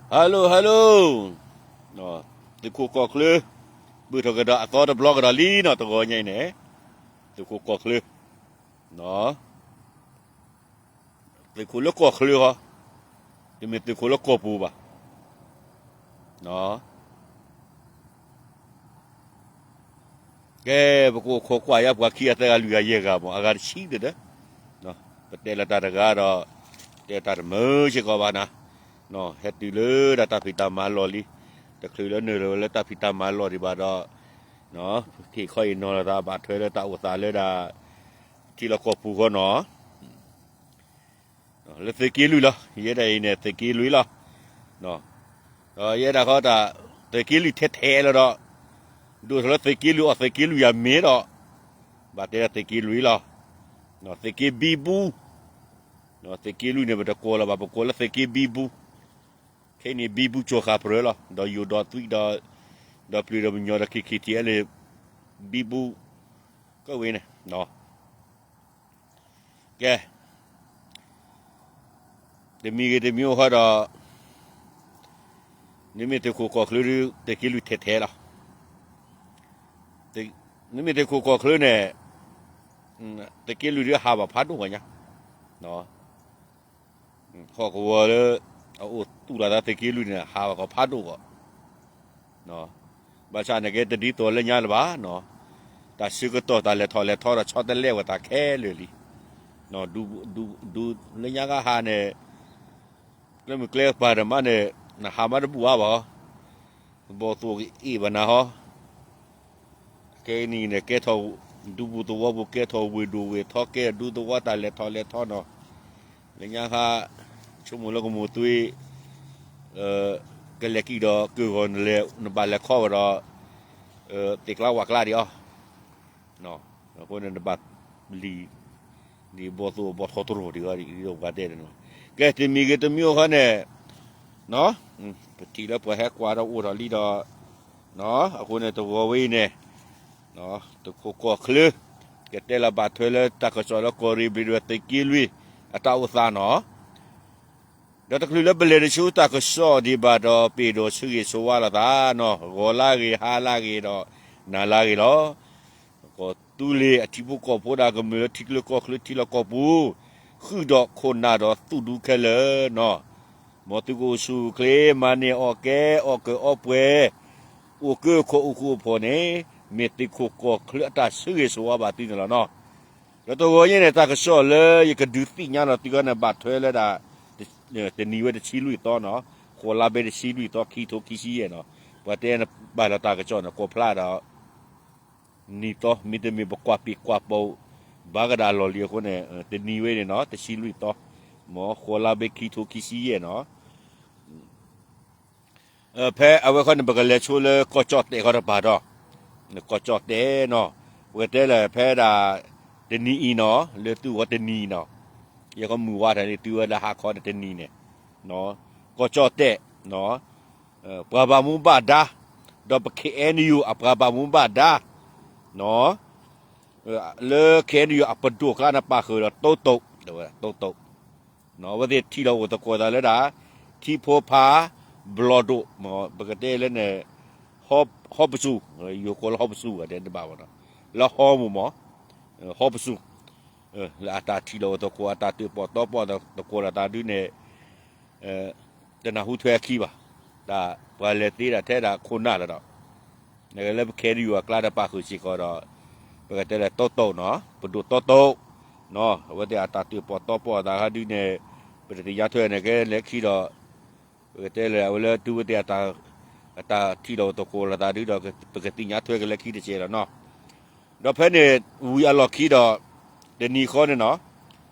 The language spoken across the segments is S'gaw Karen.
Hello hello, သုးခိၣ်ကီၢ်ချၢ ပၢၢ်ထီၣ်ကဒီးအသီတဘျီကဒီးလံနီၤ တဂီၤညါအံၤန့ၣ်, သုးခိၣ်ကီၢ်ချၢ, သုးခိၣ်လၢကီၢ်ချၢဟီ, တမ့ၢ်သုးခိၣ်လၢကီၢ်ပူၤဘၣ်. ကဲ, ပကအိၣ်ခိးကွၢ်ယါပှၤခံဂၤသၢဂၤလွံၢ်ဂၤယဲၢ်ဂၤမး အဂၤတဆံတဒၢ, ပတဲလီၤတၢ်တဂၤဒီး တဲတၢ်တမုာ်စ့ၢ်ကီးဘၣ်နၤ, ဟဲတုၤလၢဒၣ်တၢ်ဖံးတၢ်မၤလီၢ်လံ, တချုးလၢနုာ်လီၤလၢတၢ်ဖံးတၢ်မၤလီၢ်ဒံးဘၣ်ဒီး, က့ၤခီအံၤနီၤလီၤသး ဘၣ်ထွဲလၢတၢ်အိၣ်သးလၢဒၣ် ထံလီၢ်ကီၢ်ပူၤဃီနီၤ. လၢသုးက့လွံၢ်လီၤ, ယဲဒၣ်အံၤန့ၣ် သုးက့လွံၢ်လီၤ. ဒီးယဲဒၣ်ဃီတၢ် သုးက့လွံၢ်ထဲထဲလီၤဒီး, ဒိၣ်ထီၣ်လၢသုးက့လွံၢ်အီၤ သုးက့လွံၢ်ယၤမ့ၢ်ဒီး, ဘၣ်တဲဒၣ်သုးက့လွံၢ်လီၤ. သုးက့ဘံဘူ, သုးက့လွံၢ်န့ၣ် ပတကိးလၢၤဘၣ် ပကိးလၢသုးက့ဘံဘူ, ခဲအံၤန့ၣ် ဘံဘူကၠီၤဃာ်ပြၢလီၤ ဒီးယိၤဒီးသွံဒီး, ဒီးပျုၤဒီးပညီဒီး ခံခံထံအဲလ့ၣ်, ဘံဘူ, ကဝ့ၤန့ၣ် ကဲ, တမံၤဂ့ၤတမံၤအိၣ်ဃီဒီး, နမ့ၢ်သုးခိၣ်ကီၢ်ချၢဒုး သုးက့လွံၢ်ထဲထဲလီၤ. နမ့ၢ်သုးခိၣ်ကီၢ်ချၢန့ၣ်, သုးက့လွံၢ်ဒုးဟးဘၣ်ဖးဒိၣ်ဂီၢ်ညါ, ဟီၣ်ကဝီၤလၢ အအိၣ်သူၣ်လီၤသးသုးက့လွံၢ်န့ၣ် ဟးဘၣ်ကီးဖးဒိၣ်ဂီၢ် ဘၣ်ဆၣ်န့ၣ်ကဲတဒ်သိးလၢညါလၢၤဘၣ်, တၢ်ဆၢကတီၢ်တၢ်လဲၤထီၣ်လဲၤထီဒီးဆီတလဲဝဲတၢ်ခဲလၢာ်လံ, ဒူလၢညါကဟးန့ၣ်, ကျဲမုၢ်ကျဲပၤတမးန့ၣ်, နဟးမးတဘူၣ်အါဘၣ်, ဘီၣ်သိၣ်ကအ့ၣ်ဘၣ်နၤဟီ, ခဲအံၤန့ၣ် ကဲထီၣ်ဒူပူၤသဝီပူၤ ကဲထီၣ်ဝ့ၢ်ဒိၣ်ဝ့ၢ်ထီ ကဲဒူသဝီတၢ်လဲၤထီၣ်လဲၤထီနီၤ, လၢညါဟး, ဆိကမိၣ်လၢကမိၢ်သွံ, ကလဲၤကံၣ်ဒီးကၢၢ်ဂီၤနလဲၤ နဘၣ်လဲၤခီဝဲဒီး, သ့ၣ်ကျါဝၣ်ကျါဒံးအီၤ, အဃိန့ၣ်နဘၣ်လံၤ, ဒ်ဘီၣ်သိၣ်ဘီၣ်ထီတရိၤဒံးအီၤဒ်ပှၤတဲန့ၣ်, ကဲတမံၤဂ့ၤတမံၤအိၣ်ဃီန့ၣ်, ပထံၣ်လၢပှၤဟဲကွၢ်ဒီးအိၣ်ထီၣ်လံဒီး, အဃိန့ၣ်တဂီၤဝဲအံၤန့ၣ်, သုးခိၣ်ကီၢ်ချၢ, ကတဲလီၤဘၣ်ထွဲလၢတၢ်ကစီၣ်လၢကီၢ်ရ့ၣ်ဘျ့းဒဝဲၢ်သုးက့လွံၢ်, အတၢ်အိၣ်သးနီၤ, ဒီးတချုးလၢပလဲၤတဆူတၢ်ကစီၣ်ဒံးဘၣ်ဒီး ပ့ၤဒီးဆၢဂ့ၤဆၢဝါလိာ်သးနီၤ, ဂီၤလၢဂ့ၤ ဟါလၢဂ့ၤဒီး, နၤလၢဂ့ၤလီၤ. ကီၢ်သူလ့ၤအထံဖိကီၢ်ဖိဒီးကမျၢၢ်လၢထံချၢကီၢ်ချၢထံလီၢ်ကီၢ်ပူၤ, ဃုာ်ဒီးခိၣ်နၢ်ဒီးသူၣ်ဒူခဲလၢာ်နီၤ, မ်သုကအိၣ်ဆူၣ်အိၣ်ချ့ မၤန့ၢ်အီၣ်ကဲ အီၣ်ကၢၤအီပှဲၤ, အိၣ်ကၢခိၣ်အိၣ်ဃူအိၣ်ဖိးန့ၣ်, မ့ၢ်သုးခိၣ်ကီၢ်ချၢအတၢ်ဆၢဂ့ၤဆၢဝါဘၣ်သုန့ၣ်လီၤနီၤ. ဒီးတဂီၤညါန့ၣ် တၢ်ကစီၣ်လၢယကဒုးသ့ၣ်ညါလီၤသုဂီၢ်န့ၣ် ဘၣ်ထွဲလၢဒၣ် တနံၤဝဲတဆံလွံၢ်သီနီၤ, ဃိးလါဘ့တဆံလွံၢ်သီ ခံထိခံဆံယဲၢ်နီၤ, ပှၤတဲဘၣ်လီၤတၢ်ကစီၣ်န့ၣ် ကိးဖျါဒီး နံၤသီ မ့တမ့ၢ်ပကွၢ်ပ့ၤကွၢ်ပိာ် ဘၣ်ကဒီးလီၢ်လံအဃိန့ၣ် တနံၤဝဲန့ၣ်နီၤ တဆံလွံၢ်သီ, မ်ဃိးလါဘ့ခံထိခံဆံယဲၢ်နီၤ. ဖဲအဝဲခီန့ၣ် ပကလဲၤဆိလၢကီၢ်ကၠီၣ်တဲာ်ခီတပၤဒီး, ကီၢ်ကၠီၣ်တဲာ်နီၤ, ပကတဲလၢဖဲဒၣ် တနံၤအံၤနီၤ လၢသုဂီၢ်တနံၤနီၤ, ယဲၢ်ခီမုၢ်ဝါထီၣ်န့ၣ် သုဝဲလၢဟါခီန့ၣ်တနံၤန့ၣ်, ကီၢ်ကၠီၣ်တဲာ် ပှၤဘၣ်မူဘၣ်ဒါ, ဒီးပ ခ့ၣ်အဲၣ်ယူၣ် အပှၤဘၣ်မူဘၣ်ဒါ, လၢ ခ့ၣ်အဲၣ်ယူၣ် အပဒိၣ်ကျါန့ၣ်ပာ်ဃုာ်ဒီး တိတိာ်, တိတိာ်, အဝဲသ့ၣ်ထံၣ်လီၤအိၣ်သကိးသးလၢဒၣ် ထံဖိဖး ဘျီၣ်ဒိၣ်, ပကတဲလၢန့ၣ် ဟီပစူၣ်, ယိၤကိးလၢဟီပစူၣ်ဂၤဒဲးတဘၣ်ဘၣ်နီၤ, လၢဟီမူၢ်မး, ဟီပစူၣ်, လၢအတၢ်ထံၣ်လီၤအိၣ်သကိး အတၢ်တၢၣ်ပီၣ်တီပီၣ်သကိးလီၤသးဒုန့ၣ် တနၢ်ဟူထွဲအခံဘၣ်, တၢ်ပှၤလဲၤသ့ဒၣ်ထဲဒၣ်ခိၣ်နၢ်လီၤဒီး, နကလဲၤလၢပ ခ့ၣ်အဲၣ်ယူၣ် အကျါဒီးပာ်ဃုာ်စ့ၢ်ကီးဒီး, ပကတဲလၢတိတိာ်နီၤ ပဒိၣ်တိတိာ်, အဝဲသ့ၣ်အတၢ်တၢၣ်ပီၣ်တီပီၣ်အသးဟီဒုန့ၣ်, ပတသ့ၣ်ညါထွဲန့ၣ်ကလဲၤခံဒီး, ပကတဲလၢအဝဲလၢတုၤဝဲသ့ၣ် အတၢ်ထံၣ်လီၤအိၣ်သကိးလီၤသးဒုဒီး ပကသ့ၣ်ညါထွဲကလဲၤခံတစဲးလီၤနီၤ. ဒီးဖဲန့ၣ် ဝံၤအလီၢ်ခံဒီး, တနံၤဃီန့ၣ်နီၤ,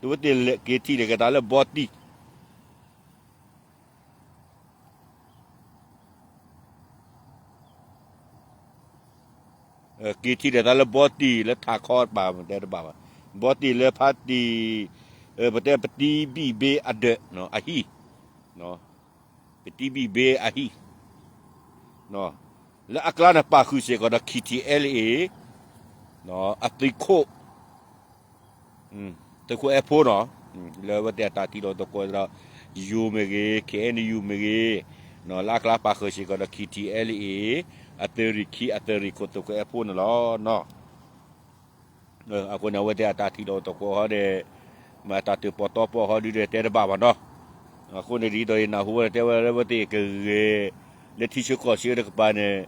တုၤဝဲသ့ၣ်က့ၤထံၣ်န့ၣ်က့ၤသးလၢဘီတံၢ် က့ၤထံၣ်ဒီးသးလၢဘီတံၢ်လၢထးခီတပၤတဲတဘၣ်ဘၣ်, ဘီတံၢ်လၢဖါတံၢ်, ပတဲပတံဘံၣ်ဘ့အဒၢးအဟံၣ်, ပတံဘံၣ်ဘ့အဟံၣ်, လၢအကျါန့ၣ်ပာ်ဃုာ်စ့ၢ်ကီးဒီး ခ့ၣ်ထံၣ်အဲလ်အ့ၣ်, အသုးခိၣ် သုးခိၣ်အဲၣ်ဖိနီၤ, လၢအဝဲသ့ၣ်အတၢ်ထံၣ်လီၤသကိးဒီး, ယိၤမ့ၢ်ဂ့ၤ ခ့ၣ်အဲၣ်ယူၣ်မ့ၢ်ဂ့ၤ, လၢအကျါပာ်ဃုာ်စ့ၢ်ကီးဒီး ခံထံၣ်အဲလ်အ့ၣ် အသုးရ့ၣ်ခံ အသုးရ့ၣ်ခိၣ်သုးခိၣ်အဲၣ်ဖိန့ၣ်လီၤ. အဃိန့ၣ် အဝဲသ့ၣ်အတၢ်ထံၣ်လိာ်သကိးဟီန့ၣ် မ့ၢ်အတၢ်တၢၣ်ပီၣ်တီပီၣ်ဟီဒုဒီးတဲတဘၣ်ဘၣ်နီၤ. အဃိန့ၣ် ဒ်သိးယနၢ်ဟူဝဲတဲဝဲလၢအဝဲသ့ၣ်ကဂဲၤ လၢထံဆၢကီၢ်ဆၢတကပၤန့ၣ်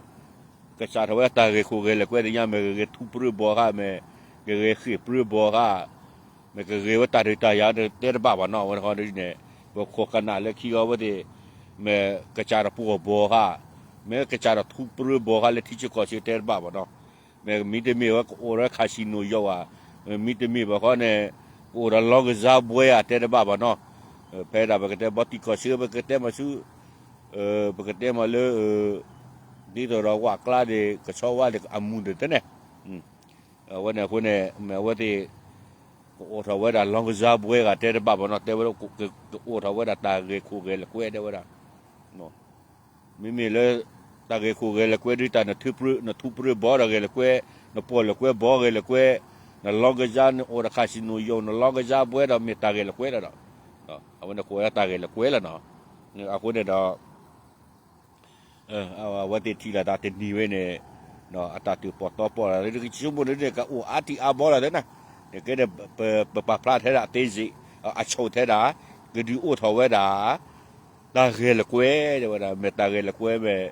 ကစးထီၣ်ဝဲတၢ်ဂဲၤခိၣ်ဂဲၤလၢာ်ကွဲသ့ၣ်ညါ မ့ၢ်ကဂဲၤထူပြၢဘီဧါ မ့ၢ်ကဂဲၤဃ့ၢ်ပြၢဘီဧါ မ့ၢ်ကဂဲၤဝဲတၢ်ဒုးတၢ်ယၤတဲတဘၣ်ဘၣ်နီၤ. အဝဲန့ၣ်ဃီဒ်န့ၣ် ပခိၣ်ကနၣ်လၢခံဂီၤဝဲသ့ၣ် မ့ၢ်ကစးထီၣ်ပှီၢ်ဘီဧါ မ့ၢ်ကစးထီၣ်ထူပြၢဘီဧါ လၢထံဆၢကီၢ်ဆၢတဲတဘၣ်ဘၣ်နီၤ. မ့ၢ်မ့တမ့ၢ်ဝဲကအိၣ်ဒီး casino ယီၤဧါ မ့တမ့ၢ်ဘၣ်ဃီန့ၣ် ကအိၣ်ဒီး လောင်းကစားပွဲ ဧါ တဲတဘၣ်ဘၣ်နီၤ. ဖဲဒၣ်ပကတဲဘီတံၢ်ကီၢ်ဆၢ ပကတဲမ့ၢ်ဆူ ပကတဲမ့ၢ်လၢ ဒ်သိးဒီးဝၣ်ကျါဒီး ကဆီဝါဒီးအမူးဒီးတဲန့ၣ် အဝဲန့ၣ်အဃိန့ၣ် မ့ၢ်အဝဲသ့ၣ် ကအိၣ်ထီၣ်ဝဲဒၣ် လောင်းကစားပွဲ ဧါ တဲတဘၣ်ဘၣ်နီၤ. တဲဝဲဒၣ် ကအိၣ်ထီၣ်ဝဲဒၣ်တၢ်ဂဲၤခိၣ်ဂဲၤလၢာ်ကွဲတဲဝဲဒၣ် မ့မ့ၢ်လၢ တၢ်ဂဲၤခိၣ်ဂဲၤလၢာ်ကွဲဒ်တၢ် နထူပြၢဘီဒီးဂဲၤလၢာ်ကွဲ, နပှီၢ်လၢာ်ကွဲဘီဂဲၤလၢာ်ကွဲ, နလောင်းကစား နအိၣ်ဒီး casino ယီၤ နလောင်းကစားပွဲဒီးမ့ၢ်တၢ်ဂဲၤလၢာ်ကွဲလီၤဒီး အဝဲန့ၣ်ကိးဝဲဒၣ်တၢ်ဂဲၤလၢာ်ကွဲလီၤနီၤ. အဃိန့ၣ်ဒီး အဝဲသ့ၣ်ထံၣ်လိာ်သးတနံၤဝဲန့ၣ် အတၢ်တၢၣ်ပီၣ်တီပီၣ်လီၤ ကဆိကမိၣ်န့ၣ် ကအိၣ်အါတံၢ်အါဘီလီၤသ့ၣ်န့ၣ် ကဲဒီး ပပာ်ဖျါထဲဒၣ်အသေးစိတ် အဆိၣ်ထဲဒၣ် ကဒုးအိၣ်ထီၣ်ဝဲဒၣ် တၢ်ဂဲၤလၢာ်ကွဲ တဲဝဲဒၣ် မ့ၢ်တၢ်ဂဲၤလၢာ်ကွဲမ့ၢ်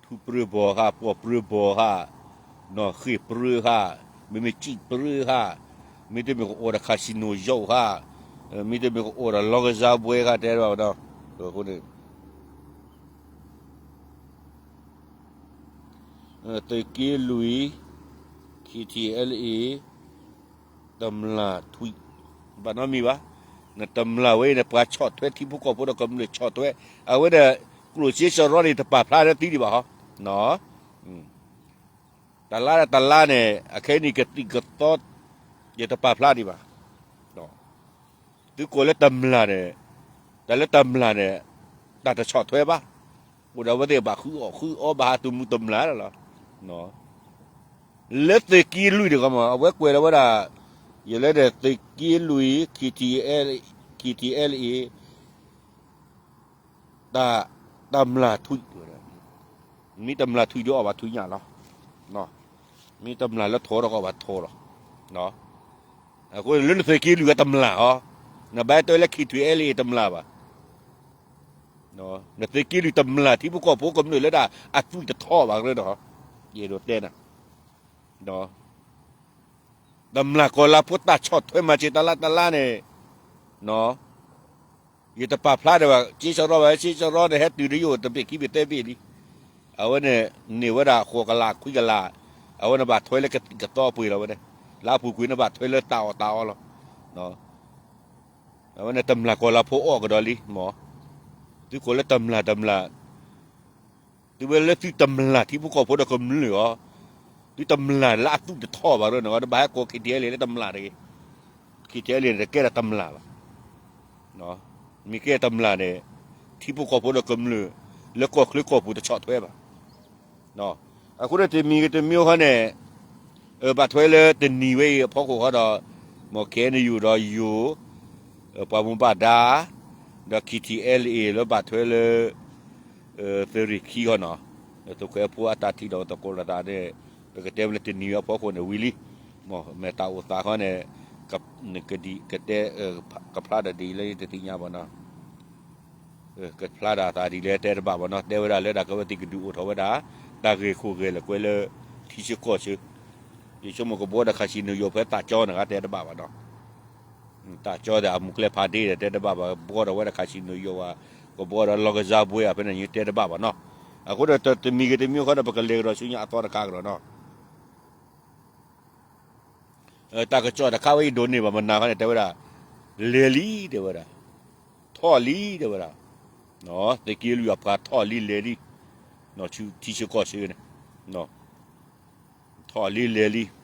ထူပြၢဘီဧါ ပှီၢ်ပြၢဘီဧါ နီၢ်ဃ့ၢ်ပြၢဧါ မ့မ့ၢ်စံၣ်ပြၢဧါ မ့တမ့ၢ်ကအိၣ်ဒီး casino ယီၤဧါ မ့တမ့ၢ်ကအိၣ်ဒီး လောင်းကစားပွဲ ဧါ တဲဘၣ်ဒီး အဃိန့ၣ် သုးက့လွံၢ် ခံထံၣ်အဲလ်အ့ၣ် တမျၢ်ထွံၣ် ဘၣ်နီတမံၤဘၣ်, နတမျၢ်ဝဲအံၤန့ၣ် ပှၤဆီၣ်ထွဲထံဖိကီၢ်ဖိဒီးကမျၢၢ်ဆီၣ်ထွဲ, အဝဲဒီး ကျိၣ်စ့စရီန့ၣ် တပာ်ဖျါလၢသုဒံးဘၣ်ဟီ, တလါဒီးတလါန့ၣ် အခဲအံၤန့ၣ် ကသံၣ်ကသီ ယတပာ်ဖျါဒံးဘၣ်. သုကိးလၢတမျၢ်န့ၣ်, တၢ်လၢတမျၢ်န့ၣ် တၢ်တဆီၣ်ထွဲဘၣ်, အိၣ်ဒီးအဝဲသ့ၣ်ဘၣ်ဃုအီၣ်ဃုအီ ဘၣ်ဟးတမူၤတမျၢ်လီၤ. လၢသုးက့လွံၢ်တဂၤမး အဝဲကွဲးလီၤဝဲဒၣ်, ယလဲၤဒီးသုးက့လွံၢ် ခံထံၣ်အဲလ်အ့ၣ် တၢ်, တမျၢ်ထွံၣ်, မ့ၢ်တမျၢ်ထွံၣ်ဒီးအီၣ်ဘၣ်ထွံၣ်ညၣ်လီၤ. မ့ၢ်တမျၢ်လၢထိးဒီးအီၣ်ဘၣ်ထိးလီၤ. အဃိလၢနသုးက့လွံၢ်ဝဲတမျၢ်ဟီ, နဘၣ်တဲလၢ ခံထံၣ်အဲလ်အ့ၣ် တမျၢ်ဘၣ်. နသုးက့လွံၢ်တမျၢ်ထံဖိကီၢ်ဖိကမျၢၢ်လၢဒၣ်အသွံၣ်တထီၣ်ဘၣ်ကရၢဒီး, ယအဲၣ်ဒိးတဲနၤ တမျၢ်ကီၢ်လၤဖိတၢ်ဆီၣ်ထွဲမၤစၢၤတလါတလါန့ၣ်, ယတပာ်ဖျါဒီးဘၣ် က့စရီဘၣ် က့စရီန့ၣ် ဟဲတုၤဒီးယအိၣ်တဘ့ၣ်ခံဘ့ၣ်သၢဘ့ၣ်လံ. အဝဲန့ၣ် န့ၢ်ဝဲဒၣ်ဃိးကလးခွံကလး, အဝဲန့ၣ်ဘၣ်ထွဲလၢကသံၣ်ကသီပှ့ၤလီၤဝဲန့ၣ်, လၢအပူၤကွံာ်န့ၣ်ဘၣ်ထွဲလၢတၢ်အီၣ်တၢ်အီလီၤ. အဝဲန့ၣ်တမျၢ်ကီၢ်လၤဖိအီၣ်ကဒီးလံမး, သုကိးလၢတမျၢ်တမျၢ် သုဝဲလၢသုတမျၢ်ထံဖိကီၢ်ဖိဒီးကမျၢၢ်အီၤ, သုတမျၢ်လၢအသွံၣ်တထီၣ်ဘၣ်ရၢန့ၣ် နဘၣ်ဟဲကိး ခံထံၣ်အဲလ်အ့ၣ် လၢတမျၢ်တဂ့ၤ, ခံထံၣ်အဲလ်အ့ၣ်န့ၣ် တကဲဒၣ်တမျၢ်ဘၣ်. မ့ၢ်ကဲတမျၢ်န့ၣ် ထံဖိကီၢ်ဖိဒီးကမျၢၢ် လၢကီၢ်ချၢကီၢ်ပူၤတဆီၣ်ထွဲဘၣ်. အဃိန့ၣ်တမံၤဂ့ၤတမံၤဂ့ၤဃီန့ၣ် ဘၣ်ထွဲလၢတနံၤဝဲအံၤအဖီခိၣ်ဃီဒီး မ့ၢ်ခဲအံၤန့ၣ်ယိၤဒီးယိၤ ပှၤမူဘၣ်ဒါ ဒီး ခံထံၣ်အဲလ်အ့ၣ် လၢဘၣ်ထွဲလၢ သုးရ့ၣ်ခံဃီနီၤ, သုးခိၣ်အဲၣ်ဖိအတၢ်ထံၣ်လိာ်သကိးလိာ်သးန့ၣ် ပကတဲဝဲလၢတနံၤဝဲအဖီခိၣ်န့ၣ်ဝံၤလံ, မ့ၢ်မ့ၢ်တၢ်အိၣ်သးဃီန့ၣ် ကဒံးကတဲ ကဖျါဒီးဒ်လဲၣ်တသ့ၣ်ညါဘၣ်နီၤ. ကဖျါဒၣ်သးဒ်လဲၣ်တဲတဘၣ်ဘၣ်နီၤ, တဲဝဲဒၣ်လၢဒၣ်ကဝဲသ့ၣ်ကဒုးအိၣ်ထီၣ်ဝဲဒၣ် တၢ်ဂ့ၢ်ခိၣ်ဂ့ၢ်လၢာ်ကွဲလၢ ထံဆၢကီၢ်ဆၢ, ယဆိကမိၣ်ကဘှီဒီး casino ယိၤဖဲသးကၠီန့ၣ် တဲတဘၣ်ဘၣ်နီၤ. သးကၠီဒီးအမူးကျဲဖးဒ့ဒီးတဲတဘၣ်ဘၣ်, ဘှီဒီးဝဲဒၣ် casino ယိၤဝဲ, ကဘှီဒီးလောင်းကစားပွဲ ဖဲန့ၣ် တဲတဘၣ်ဘၣ်နီၤ. အဃိဒီးတမံၤဂ့ၤတမံၤဂ့ၤဃီဒီး ပကလဲၤကဒီးဆူညါအသီတခါကဒီးနီၤ. တၢ်ကစီၣ်တခါဝဲအံၤဒိးန့ၢ်ဘၣ်မနၤဃီန့ၣ် တဲဝဲဒၣ် လဲၤလံ တဲဝဲဒၣ်, ထီၣ်လံ တဲဝဲဒၣ်, သုးက့လွံၢ်အပှၤထီၣ်လံလဲၤလံ, ထံဆၢကီၢ်ဆၢန့ၣ် ထီၣ်လံလဲၤလံ.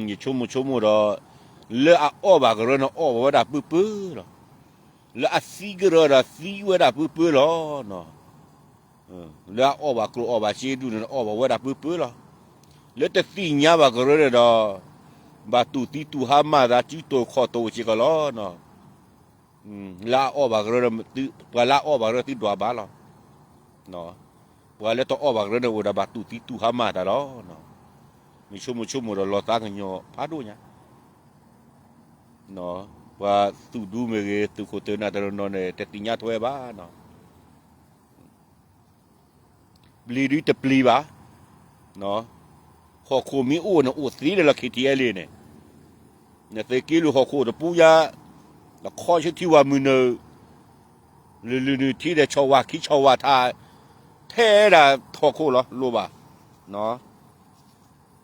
ယဆိကမိၣ်ဆိကမိၣ်ဒီး လၢအအီၣ်ဘၣ်ကရၢန့ၣ် အီၣ်ဘၣ်ဝဲဒၣ်ပၢပၢလီၤ. လၢအသံကရၢဒီးသံဝဲဒၣ်ပၢပၢလီၤ. လၢအအီၣ်ဘၣ်ကျိၣ်အီၣ်ဘၣ်စ့ဒူၣ်န့ၣ် အီၣ်ဘၣ်ဝဲဒၣ်ပၢပၢလီၤ. လၢတသ့ၣ်ညါဘၣ်ကရၢန့ၣ်ဒီး ဘၣ်တူၢ်သံတူၢ်ဟါမၢ်သး စုတိၢ်ခီၣ်တိၢ်စ့ၢ်ကီးလီၤ. လၢအအီၣ်ဘၣ်ကရၢ, ပှၤလၢအအီၣ်ဘၣ်ကရၢသုဒွးဘၣ်လီၤ. ပှၤလၢတအီၣ်ဘၣ်ကရၢန့ၣ်အိၣ်ဒီးဘၣ်တူၢ်သံတူၢ်ဟါမၢ်တၢ်လီၤ. မ့ၢ်ဆိကမိၣ်ဆိကမိၣ်ဒီးလီၤသးကညီၤဖးဒိၣ်ညါ, ပှၤသုးဒူမ့ၢ်ဂ့ၤ သုးခိၣ်သုးနၢ်တနီၤနီၤန့ၣ် တသ့ၣ်ညါထွဲဘၣ် ပျံၤဒုတပျံၤဘၣ်. ဟီၣ်ခိၣ်မ့ၢ်အိၣ်န့ၣ် အိၣ်သ့ဒၣ်လီၤ ခံထံအဲလ့ၣ်န့ၣ်, နသုးက့လွံၢ်ဟီၣ်ခိၣ်တပူၤညါ, နခီဆူထံဝၤမုၢ်နုာ်, လုၢ်လုၢ်နုာ်ထံဒီးဆီၣ်ဝါခံဆီၣ်ဝါထါ, ထဲဒၣ်ဟီၣ်ခိၣ်လီၤ လိၣ်ဘၣ်,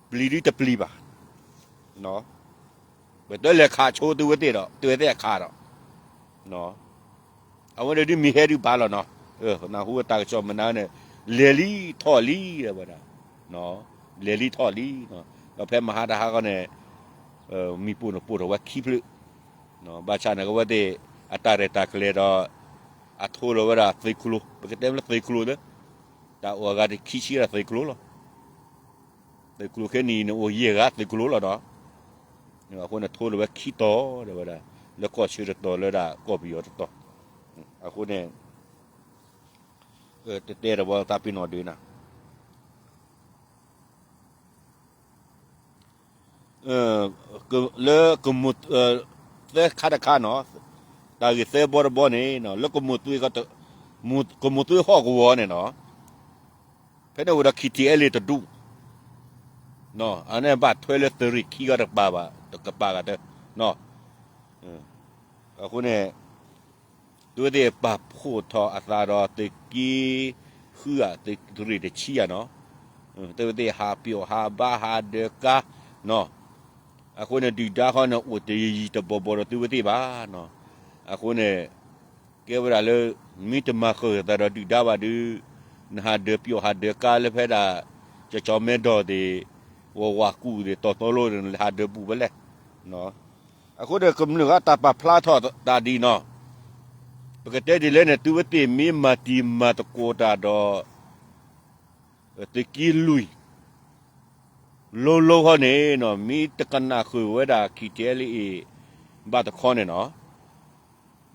ပျံၤဒုတပျံၤဘၣ်. ပတဲလဲၤခးဆိသုဝဲသ့ၣ်ဒီး သုဝဲသ့ၣ်အခးဒီး အဝဲန့ၣ်ဒုးမ့ၢ်ဟဲဒုးဘၣ်လီၤနီၤ, နၢ်ဟူတၢ်ကစီၣ်မနုၤန့ၣ်, လဲၤလံထီၣ်လံဝဲဒၣ်, လဲၤလံထီၣ်လံ, ဒီးဖဲမဟါတဟါခီန့ၣ်, မံၤပိၢ်န့ၣ်ပိၢ်ထီၣ်ဝဲခံဖျၢၣ်, ဘၣ်ဆၣ်န့ၣ်ကဝဲသ့ၣ်, အတၢ်ရဲၣ်တၢ်ကျဲၤဒီး, အထိလီၤဝဲဒၣ်သုးကျိၤ ပကတဲမ့ၢ်လၢသုးကျိၤသ့, တၢ်အိၣ်အဂၤတခံဆံဒၣ်သုးကျိၤလီၤ. သုးကျိၤခဲနံၤန့ၣ်အိၣ်ယဲၢ်ဂၤသုးကျိၤလီၤဒီး, အဃိန့ၣ်ထိလီၤဝဲခံတီၤဒၣ်ဝဲဒၣ်, လၢကီၢ်ဆၢတတီၤလၢဒၣ်ကီၢ်ပယီၤတတီၤ, အဃိန့ၣ်, တတဲတဘီသးပ့ၤနီၣ်ဒုးနၤ လၢ, သၢခါတခါနီၤ, တၢ်ဂ့ၢ်သၢဘီတဘီန့ၣ် လၢကမိၢ်သွ့, ကမိၢ်သွ့ဟီၣ်ကဝီၤန့ၣ်နီၤ, ဖဲန့ၣ်အိၣ်ဒီး ခံထံအဲလ့ၣ် တဒူၣ်, အန့ၣ်ဘၣ်ထွဲလၢသုးရ့ၣ်ခံဂၤတကပၤဘၣ်, တကပၤဂၤတ, အဃိန့ၣ်, သုဝဲသ့ၣ်ပာ်ဖှိၣ်ထီၣ်အသးဒီးသုးက့, ဃုအသုးရ့ၣ်တဆံယၤနီၤ, သုဝဲသ့ၣ်ဟးပၠီၣ်ဟးဘါဟးဒၢးကါနီၤ, အဃိန့ၣ်ဒုၣ်ဒါဃီန့ၣ်အိၣ်တယံၤယံၤတဘီဘီဒီးသုဝဲသ့ၣ်ဘၣ်နီၤ, အဃိန့ၣ်, ကဲဝဲဒၣ်လၢ, မ့ၢ်တမၤဃုာ်သးဒီးဒုၣ်ဒါဘၣ်ဒုး, နဟးဒၢးပၠီၣ်ဟးဒၢးကါလၢဖဲဒၣ်, ကၠီၤကၠီၤမဲဒီၣ်သ့ၣ်, ဝၤဝၤကူၣ်သ့ၣ် တီၤသီလိန့ၣ် ဟးဒၢးဘူးဖဲလဲၣ်, အဃိဒီးကမျၢၢ်ဂၤတၢ်ပာ်ဖျါထီၣ်တၢ်ဒ်နီၤ, ပကတဲဒ်လဲၣ်န့ၣ် သုဝဲသ့ၣ်မ့ၢ်မၤတံၤမၤသကိးတၢ်ဒီး သုးက့လွံၢ်, လိၤလိၤဃီန့ၣ်နီၤ မ့ၢ်တကနၣ်ဃုာ်ဝဲဒၣ် ခံထံအဲလ့ၣ်အ့ၣ်, ဘၣ်တခီန့ၣ်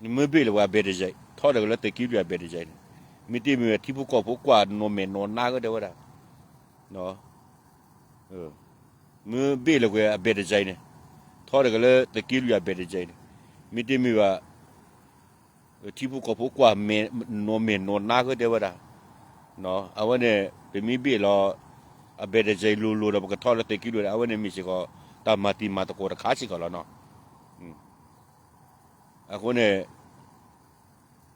နီၤ, မ့ၢ်ဘ့ၣ်လၢၤဝဲအဘဲၣ်တယဲၢ် ထီဒါက့ၤလၢသုးက့လွံၢ်အဘဲၣ်တယဲၢ်န့ၣ်, မ့ၢ်တမ့ၢ်ဝဲထံဖိကီၢ်ဖိကွၢ်နီၢ်မဲာ်နီၢ်နါဂ့ၤတဲဝဲဒၣ် မ့ၢ်ဘ့ၣ်လၢၤဝဲအဘဲၣ်တယဲၢ်န့ၣ်, ထီဒါက့ၤလၢသုးက့လွံၢ်အဘဲၣ်တယဲၢ်န့ၣ်, မ့ၢ်တမ့ၢ်ဘၣ်, ထံဖိကီၢ်ဖိကွၢ်နီၢ်မဲာ်နီၢ်နါဂ့ၤတဲဝဲဒၣ်, အဝဲန့ၣ် ပမ့ၢ်ဘ့ၣ်လီၤ, အဘဲၣ်တယဲၢ်လိၤလိၤဒီးပကထီၣ်လၢသုးက့လွံၢ်န့ၣ် အဝဲန့ၣ်မ့ၢ်စ့ၢ်ကီး, တၢ်မၤတံၤမၤသကိးတခါစ့ၢ်ကီးလီၤနီၤ, အဃိန့ၣ်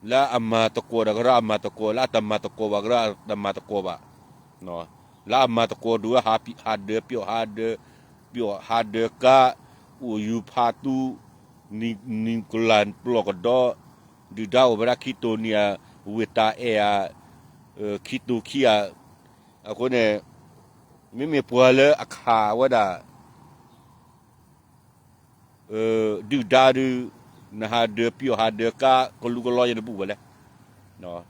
လၢအမၤသကိးဒီးကရၢအမၤသကိး လၢအတမၤသကိးဘၣ်ကရၢအတမၤသကိးဘၣ်, လၢအမၤသကိးဒုးဝဲဟးဒၢးပၠီၣ်ဟးဒၢး, ပၠီၣ်ဟးဒၢးကါ, အိၣ်ယူၤဖးသူ, နံၤကလၢ်ပျီၢ်ကဒီး, ဒုၣ်ဒါအိၣ်ဝဲဒၣ်ခံတိၤနံၤဧါ, ဝ့ၢ်တၢ်အဲၣ်ဧါ, ခံတိၤခံဧါ, အဃိန့ၣ်, မ့မ့ၢ်ပှၤလၢအခးဝဲဒၣ် ဒုၣ်ဒါဒုး, နဟးဒၢးပၠီၣ်ဟးဒၢးကါကလူကလီယနဘူးဝဲလဲၣ်,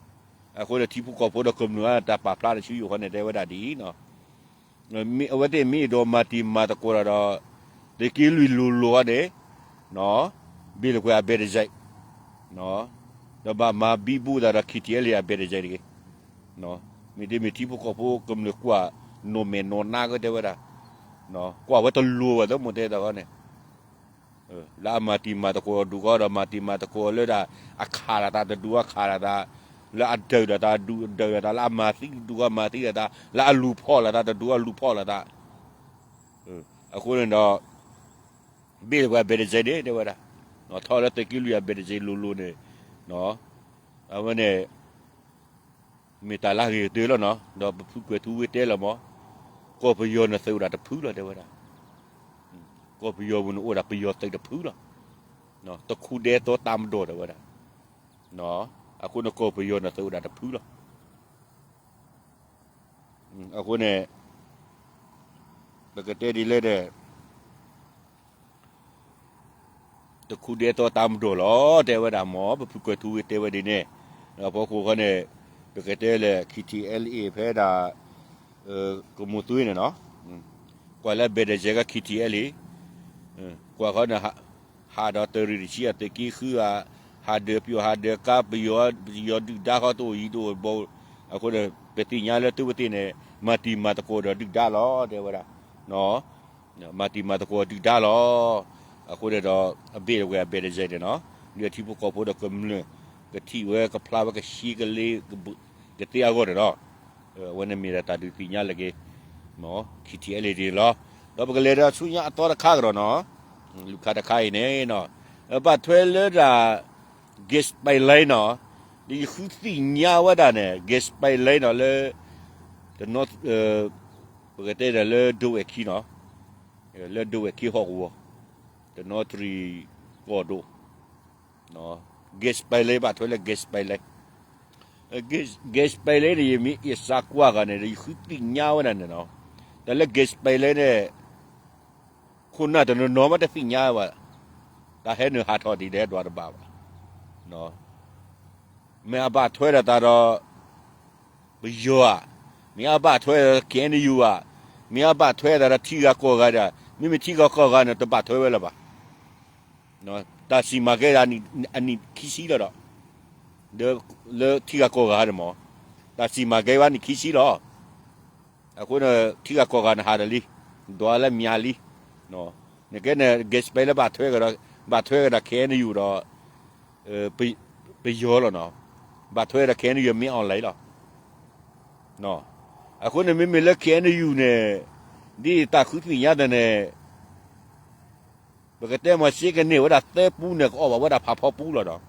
အဃိန့ၣ်ထံဖိကီၢ်ဖိဒီးကမျၢၢ်တၢ်ပာ်ဖျါတဆူယိာ်ဃီန့ၣ်တဲဝဲဒၣ်ဒ်အံၤ, အဝဲသ့ၣ်မ့ၢ်အဲၣ်ဒိးမၤတံၤမၤသကိးတၢ်ဒီး, သုးက့လွံၢ်လိၤလိၤဃီန့ၣ်, ဘ့ၣ်လၢၤဝဲအဘဲၣ်တယဲၢ် ဒီးဘၣ်မၤဘံဘူသးဒီး ခံထံအဲလ့ၣ်အဘဲၣ်တယဲၢ်တဂ့ၤ, မ့တမ့ၢ်ထံဖိကီၢ်ဖိကမျၢၢ်ကွၢ်နီၢ်မဲာ်နီၢ်နါဂ့ၤတဲဝဲဒၣ်, ကွၢ်ဝဲတလိၤဘၣ်သ့ၣ်မိၢ်တဲသးဃီန့ၣ်, လၢအမၤတံၤမၤသကိးဒုးဃီဒီးမၤတံၤမၤသကိးလၢဒၣ်, အခးလိာ်သးတဒုးအခးလိာ်သး, လၢအဒုးဒီးသးဒုးဒုးဒီးသး လၢအမၤသံဒုးဃီမၤသံဒီးသး လၢအလူၤဖီၣ်လိာ်သးတဒုးအလူၤဖီၣ်လိာ်သး, အဃိန့ၣ်ဒီး ဘ့ၣ်လၢၤဝဲအဘဲၣ်တယဲၢ်န့ၣ်တဲဝဲဒၣ်, ထီၣ်လၢသုးက့လွံၢ်အဘဲၣ်တယဲၢ်လိၤလိၤန့ၣ်, အဝဲန့ၣ်, မ့ၢ်တၢ်လၢအဂ့ၤကတၢၢ်လီၤနီၤ ဒီးပဖုကွဲၤထူဝ့တဲလီၤမး, ကီၢ်ပယီၤန့ၣ်သုးအိၣ်ဒၣ်တဖုလီၤတဲဝဲဒၣ်, ကီၢ်ပယီၤပူၤန့ၣ်အိၣ်ဒၣ်ပယီၤသုးတဖုလီၤ, တခူဒဲသီတၢ်မၤဒိးတဲဝဲဒၣ်, အဃိန့ၣ်ကီၢ်ပယီၤန့ၣ်သုးအိၣ်ဒၣ်တဖုလီၤ အဃိန့ၣ်, ပကတဲဒ်လဲၣ်ဒီး, တခူဒဲသီတၢ်မၤဒိးလီၤ တဲဝဲဒၣ်မး ပဖုကွဲၤထူဝ့တဲဝဲဒ်န့ၣ်, အဖီခိၣ်ဃီန့ၣ်, ပကတဲလၢ ခံထံအဲလ့ၣ်အ့ၣ် ဖဲဒၣ်, ကမိၢ်သွ့န့ၣ်နီၤ, ကွၢ်လၢအဘဲၣ်တယဲၢ်က ခံထံအဲလ့ၣ်, ကွၢ်ဃီန့ၣ်, ဟးဒီးတရံးတဆံအသုးက့ဃုဧါ, ဟ ဟးဒၢးပယီၤဟးဒၢးကါ ပယီၤ ပယီၤဒုၣ်ဒါဃီတအိၣ်အံၤတအိၣ်ဘီ, အဃိန့ၣ် ပသ့ၣ်ညါလၢသုဝဲသ့ၣ်န့ၣ် မၤတံၤမၤသကိးဒီးဒုၣ်ဒါလီၤ တဲဝဲဒၣ်, မၤတံၤမၤသကိးဒုၣ်ဒါလီၤ. အဃိန့ၣ်ဒီး အဘ့ၣ်ဝဲအဘဲၣ်တစဲးန့ၣ်နီၤ, ဒ်အထံဖိကီၢ်ဖိဒီးကမျၢၢ် ကထံၣ်ဝဲကဖျါဝဲကဆှံကလ့ ကသ့အဂီၢ်န့ၣ်ဒီး အဝဲန့ၣ်မ့ၢ်ဒၣ်တၢ်ဒုးသ့ၣ်ညါလၢက့ၤ ခံထံၣ်အဲလ့ၣ်ဒ့ၣ်လီၤ. ဒီးပကလဲၤဒီးဆူညါအသီတခါကဒီးနီၤ, လူၢ်ခါတခါအံၤန့ၣ်နီၤ, ဘၣ်ထွဲလၢဒၣ် gas pipeline နီၤ, ဒ်ယဃုသ့ၣ်ညါဝဲဒၣ်န့ၣ် gas pipeline နီၤ လၢ တနီၤ ပကတဲဒၣ်လၢဒိဝဲၢ်ခံနီၤ, လၢဒိဝဲၢ်ခံဟီၣ်ကဝီၤ, တနီၤတရံးကီၢ်ဒိၣ် gas pipeline ဘၣ်ထွဲလၢ gas pipeline, gas pipeline န့ၣ် ယမ့ၢ်ယစးကွၢ်ဂၤန့ၣ် ယဃုသ့ၣ်ညါဝဲဒၣ်န့ၣ်နီၤ, တၢ်လၢ gas pipeline န့ၣ် ခိၣ်နၢ်တနီၤနီၤမ့ၢ်တသ့ၣ်ညါဘၣ်, တၢ်ဟဲနုာ်ဟးထီၣ်ဒ်လဲၣ်ဒွးတဘၣ်ဘၣ်, မ့ၢ်အဘၣ်ထွဲဒီးတၢ်ဒီး ပယီၤဧါ, မ့ၢ်အဘၣ်ထွဲဒီး KNU ဧါ, မ့ၢ်အဘၣ်ထွဲဒီးထံဂၤကီၢ်ဂၤဒီး မ့မ့ၢ်ထံဂၤကီၢ်ဂၤန့ၣ် တဘၣ်ထွဲဝဲလၢၤဘၣ်. တၢ်စံၣ်မၤကဲဒၣ်အနံၣ်ခံဆံလီၤဒီး လၢထံဂၤကီၢ်ဂၤန့ၣ်မ့ၢ် တၢ်စံၣ်မၤကဲဝဲအနံၣ်ခံဆံလီၤ. အဃိန့ၣ် ထံဂၤကီၢ်ဂၤန့ၣ်ဟးဒီးလံ, ဒွးလၢမၠးလံ, နကဲန့ၣ် gas pipeline လၢဘၣ်ထွဲကဒီး ဘၣ်ထွဲကဒီး KNU ဒီး ပယီၤလီၤနီၤ, ဘၣ်ထွဲဒီး KNU မ့ၢ် online လီၤ. အဃိန့ၣ် မ့မ့ၢ်လၢ KNU န့ၣ် ဒ်တၢ်ဃုသ့ၣ်ညါသးန့ၣ် ပကတဲမ့ၢ်စ့ကန့ၢ်ဝဲဒၣ်သၢပူန့ၣ် ကအီၣ်ဘၣ်ဝဲဒၣ်ဖးဖီပူလီၤဒီး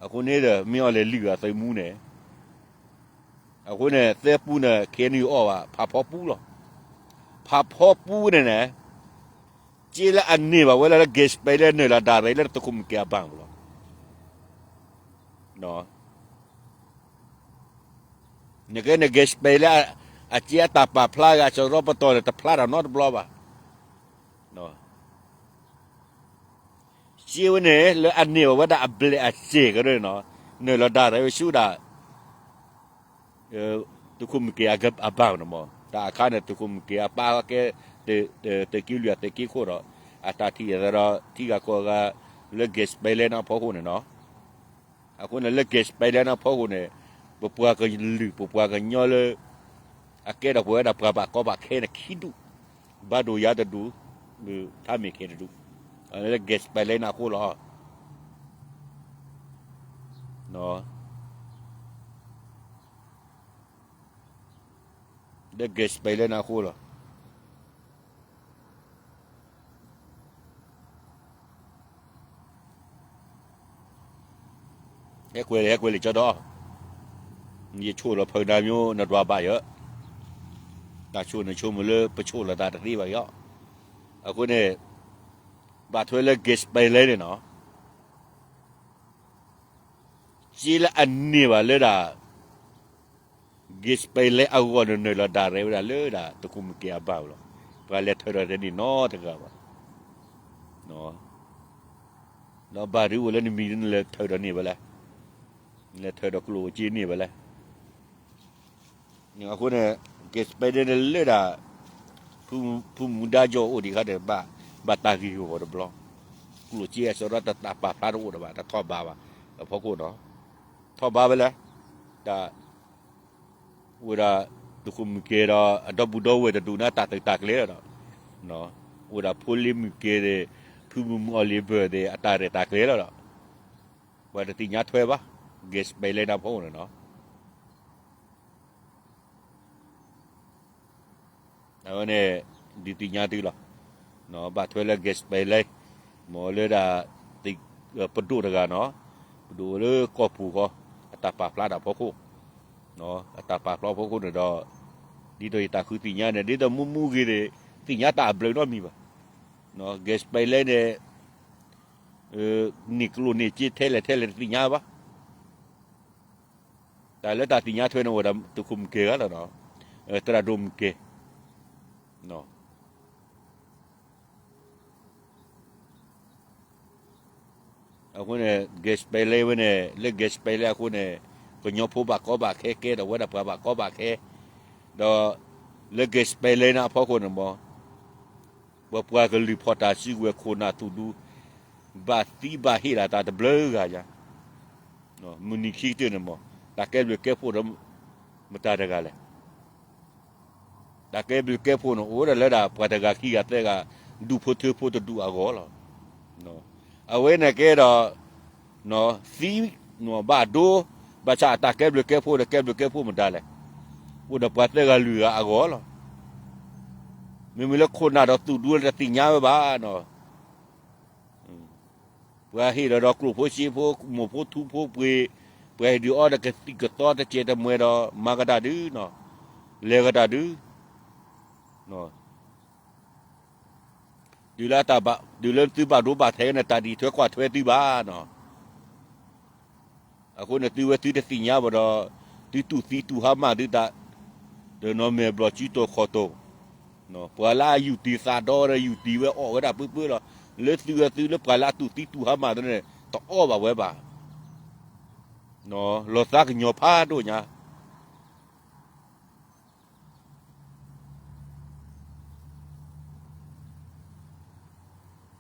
အဃိန့ၣ်ဒီး မ့ၢ်အီၤလဲၤလုၢ်အသုးမူန့ၣ်, အဃိန့ၣ် သၢပူန့ၣ် KNU အီၣ်ဘၣ် ဖးဖီပူလီၤ. ဖးဖီပူန့ၣ်န့ၣ် စ့လၢအန့ၢ်ဘၣ်ဝဲလၢ gas pipeline လၢနုာ်လီၤဒၣ်ရဲၣ်လၢတခိၣ်မုၢ်က့ၤအဘၣ်ပူၤလီၤ. နကဲန့ၣ် gas pipeline လၢ အစ့အတၢ်ပာ်ဖျါဂ့ၤ အစရီပတီၢ်န့ၣ် တဖျါတၢ်နီတဘျီဘၣ်. စ့ဝဲန့ၣ် လၢအန့ၢ်ဘၣ်ဝဲဒၣ်အဘျဲၣ်အစဲၢ်ကရၢန့ၣ်နီၤ, နုာ်လီၤဒၣ်ရဲၣ်ဝဲဆူဒၣ် တခိၣ်မုၢ်က့ၤအဘၣ်န့ၣ်မ့ၢ် တၢ်အခါန့ၣ် တခိၣ်မုၢ်က့ၤအပၢ်ကဲ သုးက့လွံၢ်အသုးက့ခိၣ်ဒီး အတၢ်ထံၣ်အသးဒီးထံဂၤကီၢ်ဂၤ လၢ gas pipeline န့ၣ်အဖီခိၣ်န့ၣ်နီၤ. အဃိန့ၣ်လၢ gas pipeline န့ၣ်အဖီခိၣ်န့ၣ် ပပှၤကလုာ် ပပှၤကညီလၢ အကဲထီၣ်ပဝဲဒၣ်ပှၤဘၣ်ကီဘၣ်ခဲန့ၣ်ခံဒူၣ်, ဘၣ်ဒိယါတဒူၣ်, ထါမ့ၢ်ခဲတဒူၣ်, လၢ gas pipeline န့ၣ်အဃိလီၤ. လၢ gas pipeline န့ၣ်အဃိလီၤ. ဟဲကွဲးလံာ် ဟဲကွဲးလံာ်ကၠီဒီး, ယဆိၣ်လီၤဖုးနၤမ့ၢ်နဒွးဘၣ်ယၤ, တၢ်ဆိၣ်န့ၣ်ဆိကမိၣ်လၢပဆိၣ်လီၤသးတသ့ဘၣ်ယၤ. အဃိန့ၣ် ဘၣ်ထွဲလၢ gas pipeline န့ၣ်နီၤ, စ့လၢအန့ၢ်ဘၣ်လၢဒၣ် gas pipeline အဂီၢ်န့ၣ် နုာ်လီၤဒၣ်ရဲၣ်ဝဲဒၣ်လၢဒၣ်တခိၣ်မုၢ်က့ၤအဘၣ်လီၤ. ပှၤလဲၤထၢဒီးတန့ၢ်နီတဂၤဘၣ်. ဒီးဘၣ်ဒုးအိၣ်လၢနမံၤဒ်နလဲၤထၢဒီးန့ၢ်ဝဲလဲၣ်, နလဲၤထၢဒီးကျိၣ်စ့န့ၢ်ဝဲလဲၣ်. အဃိန့ၣ် gas pipeline န့ၣ်လၢဒၣ် ဖုမူဒါကၠီအိၣ်ဒံးခါန့ၣ် ဘၣ်တၢ်ဂ့ၢ်ဂီၤတဘျီ, ကျိၣ်စ့အစရီတၢ်ပာ်ဖျါတအိၣ်ဒီးဘၣ် တထီၣ်ဘးဘၣ်, အဖီခိၣ်နီၤ, ထီၣ်ဘးဝဲလဲၣ်, တၢ် အိၣ်ဝဲဒၣ် တခိၣ်မုၢ်က့ၤဒီး အဒီပုၢ်ဒီဝဲၢ်တဒူၣ်န့ၣ် တၢ်သုးတၢ်ကျဲၤလီၤဒီး, အိၣ်ဝဲဒၣ်ဖိလ့မုၢ်က့ၤသ့ၣ် ဖုမုၢ်မုၢ်အီၤလ့ဘၢၣ်သ့ၣ် အတၢ်ရဲၣ်တၢ်ကျဲၤလီၤဒီး, ပှၤတသ့ၣ်ညါထွဲဘၣ်, gas pipeline န့ၣ်အဖီခိၣ်န့ၣ်နီၤ. အဝဲန့ၣ် ဒုးသ့ၣ်ညါသုလီၤ. ဘၣ်ထွဲလၢ gas pipeline မ့ၢ်လၢဒၣ် ပဒိၣ်တဂၤနီၤ, ပဒိၣ်လၢကီၢ်ပူၤဃီ အတၢ်ပာ်ဖျါတၢ်ဖီခိၣ်, အတၢ်ပာ်ဖျါဖီခိၣ်န့ၣ်ဒီး ဒ်သိးယတၢ်ဃုသ့ၣ်ညါန့ၣ် ဒ်သိးမူမူဂ့ၤန့ၣ် သ့ၣ်ညါတၢ်အဘျုးနီတမံၤဘၣ်. gas pipeline န့ၣ် န့ၢ်ကျိၣ်န့ၢ်စ့ထဲလဲၣ်ထဲလဲၣ်တသ့ၣ်ညါဘၣ်. တၢ်လၢတၢ်သ့ၣ်ညါထွဲန့ၣ်အိၣ်ဝဲဒၣ်သုးခိၣ်မုၢ်က့ၤဂၤလီၤနီၤ, သရၣ်ဒိၣ်မုၢ်က့ၤ. အဃိန့ၣ် gas pipeline ဝဲန့ၣ် လၢ gas pipeline အဃိန့ၣ် ကညီဖိဘၣ်ကီဘၣ်ခဲကဲထီၣ်ဝဲဒၣ်ပှၤဘၣ်ကီဘၣ်ခဲ, ဒီးလၢ gas pipeline န့ၣ်အဖီခိၣ်န့ၣ်မ့ၢ် ပပှၤကလုာ်ဖီၣ်တၢ်စုကဝဲၤခိၣ်နၢ်သူၣ်ဒူ ဘၣ်သံဘၣ်ဟ့ၣ်လီၤတၢ်တဘျုးဂၤညါ, မုၢ်နံၤခံကတၢၢ်န့ၣ်မး တၢ်ကဲဘျုးကဲဖှိၣ်ဒီး မတၤတဂၤလဲၣ်. တၢ်ကဲဘျုးကဲဖှိၣ်န့ၣ် အိၣ်ဝဲဒၣ်လၢဒၣ်ပှၤတဂၤခံဂၤသၢဂၤ ဒူၣ်ဖိထၢဖိတဒူၣ်အဂီၢ်လီၤ. အဝဲန့ၣ်ကဲဒီး သံ ဘၣ်ဒိ ဘၣ်ဆၣ်အတၢ်ကဲဘျုးကဲဖှိၣ်ဒီးကဲဘျုးကဲဖှိၣ်မတၤလဲၣ်. အိၣ်ဒီးပှၤသၢဂၤလွံၢ်ဂၤအဂီၢ်လီၤ. မ့မ့ၢ်လၢခိၣ်နၢ်ဒီးသူၣ်ဒူလၢတသ့ၣ်ညါဝဲဘၣ်နီၤ ပှၤဟ့ၣ်လီၤဒီးကျိၣ်ဖိစ့ဖိ မိၢ်ဖိထူဖိပှ့ၤ, ပှၤဟ့ၣ်ဒုးအီဒီးကသံၣ်ကသီတစဲးတမှဲၤဒီး မၤကတၢ်ဒုးနီၤ, လဲၤကတၢ်ဒုး, တုၤလၢတၢ်ဘၣ် တုၤလၢသုဘၣ်ဒိဘၣ်ထံးန့ၣ် တၢ်ဒ်ထွဲကွၢ်ထွဲသုဘၣ်နီၤ. အဃိန့ၣ် သုဝဲသုတသ့ၣ်ညါဘၣ်ဒီး သုတူၢ်သံတူၢ်ဟါမၢ်သုသး, ဒီးနီၢ်မဲာ်ဘျီၣ်စုတီၤခီၣ်တီၤ, ပှၤလၢအယူၢ်တံၢ်သးဒီဒီးယူၢ်တံၢ်ဝဲအီၣ်ဝဲဒၣ်ပၢပၢလီၤ. လၢသုဝဲသုလၢပှၤလၢအတူၢ်သံတူၢ်ဟါမၢ်သုန့ၣ် တအီၣ်ဘၣ်ဝဲဘၣ်. လီၤသးကညီၤဖးဒိၣ်ညါ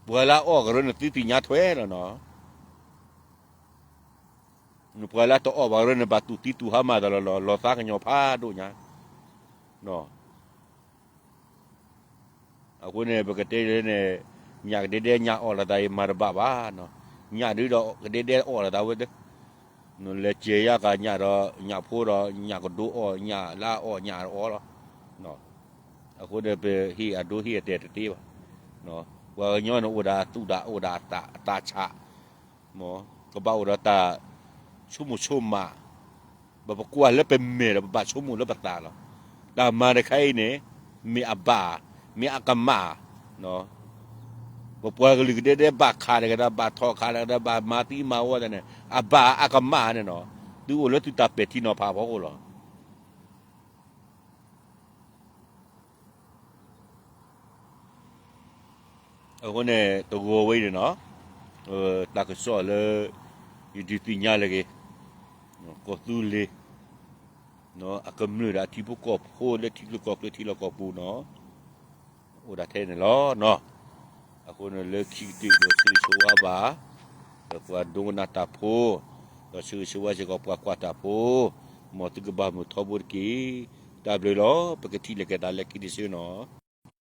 ပှၤလၢအအီၣ်ကရၢန့ၣ် သုသ့ၣ်ညါထွဲလီၤနီၤ. ပှၤလၢတအီၣ်ဘၣ်ကရၢန့ၣ် ဘၣ်တူၢ်သံတူၢ်ဟါမၢ်သးလီၤလီၤ, လီၤသးကညီၤဖးဒိၣ်ညါ. အဃိန့ၣ် ပကတဲလၢန့ၣ် ညၣ်ကဒဲဒဲညၣ်အီၣ်လိာ်သးအံၤမၤတဘၣ်ဘၣ်နီၤ. ညၣ်ဒုဒီးကဒဲဒဲအီၣ်လိာ်သးဝဲသ့ၣ်, လဲၤစဲၤယါကညၣ်ဒီး ညၣ်ဖိဒီးညၣ်ကဒိအီၣ် ညၣ်လၢအအီၣ်ညၣ်အီၣ်လီၤ. အဃိန့ၣ် ပဟ့ၣ်အဒိဟ့ၣ်အတဲာ်တသ့ဘၣ်. ပှၤကညီန့ၣ်အိၣ်ဒၣ်သူၣ်ဒၣ်အိၣ်ဒၣ်အသးဆး, မ်ကဘၣ်အိၣ်ဒီးတၢ်ဆိကမိၣ်ဆိကမး, ပပကွၢ်လၢပမဲာ်ဒီးပဘၣ်ဆိကမိၣ်လၢပသးလီၤ. တၢ်မၤတခါအံၤန့ၣ် မ့ၢ်အဘၣ်, မ့ၢ်အကမၣ်, ပပှၤကလုာ်ကဒဲဒဲဘၣ်ခးတဂၤဒီး ဘၣ်ထီၣ်ခးတဂၤဒီး ဘၣ်မၤသံမၤဝီတၢ်န့ၣ် အဘၣ်အကမၣ်န့ၣ်နီၤ, သုအိၣ်လၢသုတၢ်ပဲာ်ထံနီၤဖးဖီခိၣ်လီၤ. အဃိန့ၣ် တဂီၤဝဲအံၤန့ၣ်နီၤ, တၢ်ကစီၣ်လၢ ယဒုးသ့ၣ်ညါလၢအဂ့ၢ်, ကီၢ်သူလ့ၤ အကမျၢၢ်ဒီးအထံဖိကီၢ်ဖိလၢထံချၢကီၢ်ချၢထံလီၢ်ကီၢ်ပူၤနီၤ, အိၣ်ဒၣ်ထဲန့ၣ်လီၤနီၤ. အဃိန့ၣ်လၢခံကတၢၢ်ဒီးဆၢဂ့ၤဆၢဝါဘၣ် ဒီးပှၤဒိကနၣ်တၢ်ဖိ, ဒီးဆၢဂ့ၤဆၢဝါစ့ၢ်ကီးပှၤကွၢ်တၢ်ဖိ, မ်သုကဘၣ်မုာ်ထီဘိတက့ၢ်. တၢ်ဘျုးလီၤ. ပကထံၣ်လိာ်က့ၤသးလၢခံတဆၢနီၤ.